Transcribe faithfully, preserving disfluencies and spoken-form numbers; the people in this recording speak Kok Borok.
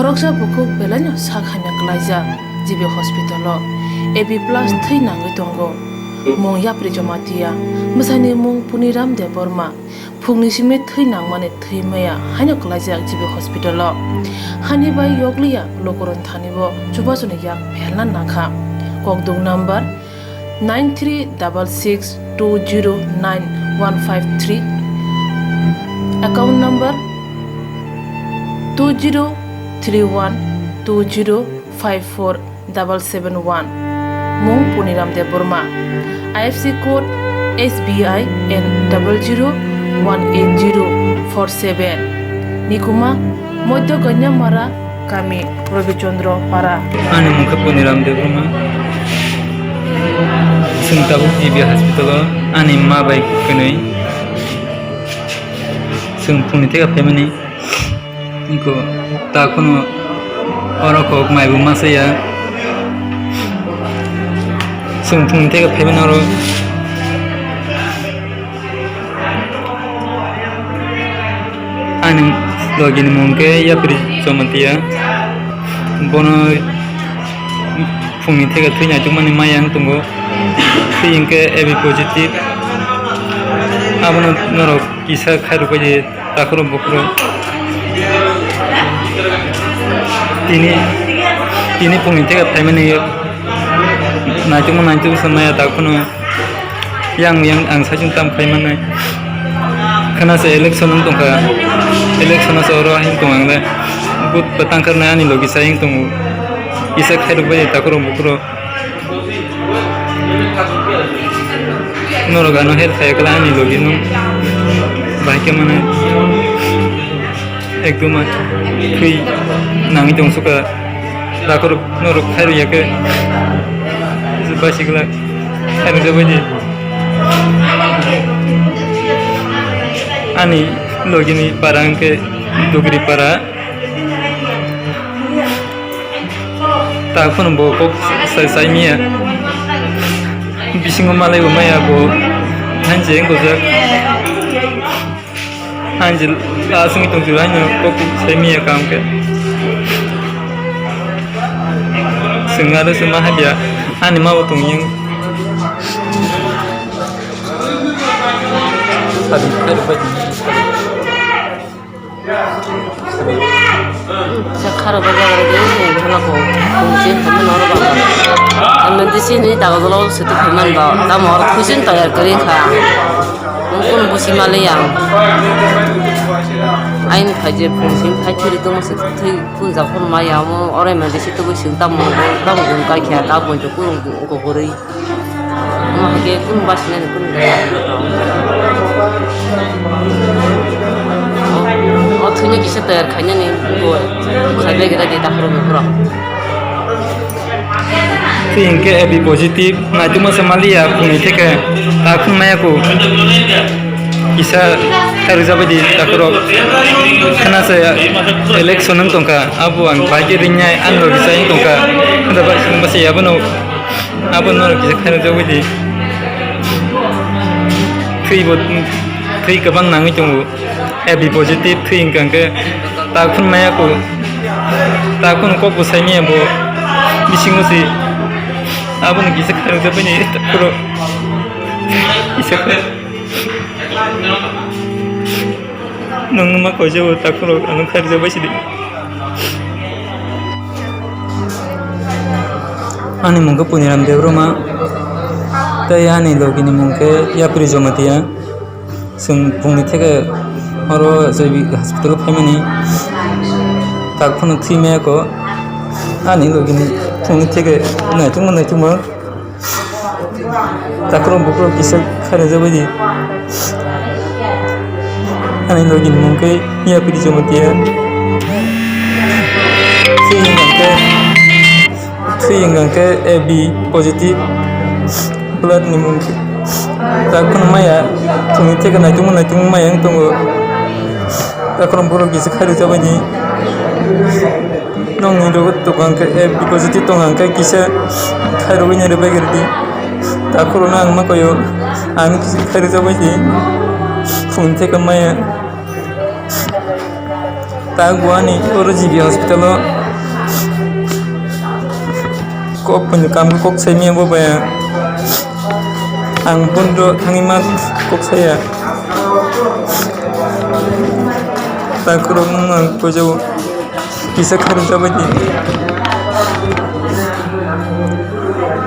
Khoroksa bukhuk belaino sak hamya klaijak G B hospital-o A B plus thwi nangwi tongo. Mung yapri Jamatia, bwsaini mung Puniram Debbarma. Phungni simi thwi nangmani thwi maya haino klaijak G B hospital-o. Hani bai yokliya Lokoron thani bo chubasuni yak phelna nangkha. Kokdung number nine three double six two zero nine one five three, account number two zero three one two zero five four double seven one. Mung Puniram Debbarma. I F S C code S B I N double zero one eight zero four seven. Nikuma, Modhya Ganyamara, kami Rabi Chandra Para. Ani mung khe Puniram Debbarma. Chwng tabuk G B hospital-o ani ma bai kwnwi. Chwng phungni theka phaimani. Iko takhwno oro kok maibo masa ya. Chwng phungni theka phaimani oro. Ani logini mung khe yapri Jamatia. Bono phungni theka thwi naitukmani maya wng tongo. Thwi hwnkhe A B positive. Abono norok kisa khairokbaidi. Takhurok bukhurok. Tini, tini phungni theka phaimani naitukma naituk sa maya takhwno yang yang ang saichung tam khai mannai. Khana se election wng tongkha, election asa oro him tong ang le. But batang kharnai ani logi sa him tongo. Kisa khairok bai takhurok bukhurok. Norok ano help khaiyakla ani logi no bahai khe mane ekdom thwi nangwi tong suka. Dakhorok norok khairok yakhe basigla khairok jabai di. Ani logi ni para hwnkhe Dugri para. Takhwno bo kok sai, sai miya. Bisingo malai bo maya bo. Hanse gojak. Hanse aswngwi tongsi haino kok sai miya kam khe. Swng aro se ma habya. Ani ma bo tong yang. Sa kharo ba jaga de ni bhala ko kungsi hamma noro ba. Amne disi ni dago dolo se tu phaman ba. Tamo oro khusin toyar kari kha. Kun busi mali yang. Ain khaje kungsi khai thiri tu se thui kun ja kun ma ya mo ore ma disi tu sing tamo tamo kun kai kha ta bon jo kun ko gori. Omo hai khe kunu basinani kunu gaya. O, o thwino kisa toyar khainani bo khlai bai gra di dakhoro bukhoro. Twi hinkhe A B positive, naitugma se maliya, phunui theke ta phunmaya ku. Kisa khairok jabai di dakhoro. Khana se election wng tongkha, abo ang bai khe ringnai, ang rok kisa wng tongkha. Hada bai se abono. Abo norok kisa khairok jagwi di. Thwi bo, thwi kwbang nangwi tongo. A B positive thwi hwnkha hwnkhe takhun maya ko. Takhun kok bo sai maya bo. Bisingo se. Abono kisa khairok jagwi di. Takhuro. Kisa khairok. Nwng ma koi jabo takhuro ano khairok jagwi sidi. Ani mung khe Puniram Debbarma, tei ani logi ni mung khe Yapri Jamatia. Chwng phungni theke oro J B hospital o phaimani, tak phano thwi maya ko. Ani logi ni phungni theke naitugma naitugma. Takhurok bukhurok kisa khairok jagwi di. Ani logi ni mung khe Yapri Jamatia. Thwi hwnkha khe, thwi hwnkha khe A B positive blood ni mung khe. Takhurok maya, thwngwi theke naitugma naitugma maya wng tongo. Takhurok bukhurok kisa khairok jagwi di. Nokni rwgwi tongkha hwnkhe, eh, deposit tongkha hwnkhe kisa khairogwi nai rwbaikhe rwdi. Takhurokno ang ma koyo, ang kisa khairokjak bai di. Phone theke maya. Ta Goa ni oro G B hospital o kok phaino kam kok sai manya bo bai. Ang pondro thangwi ma kok saya. Ta khorok nung ang pojao kisa kharok jabai di.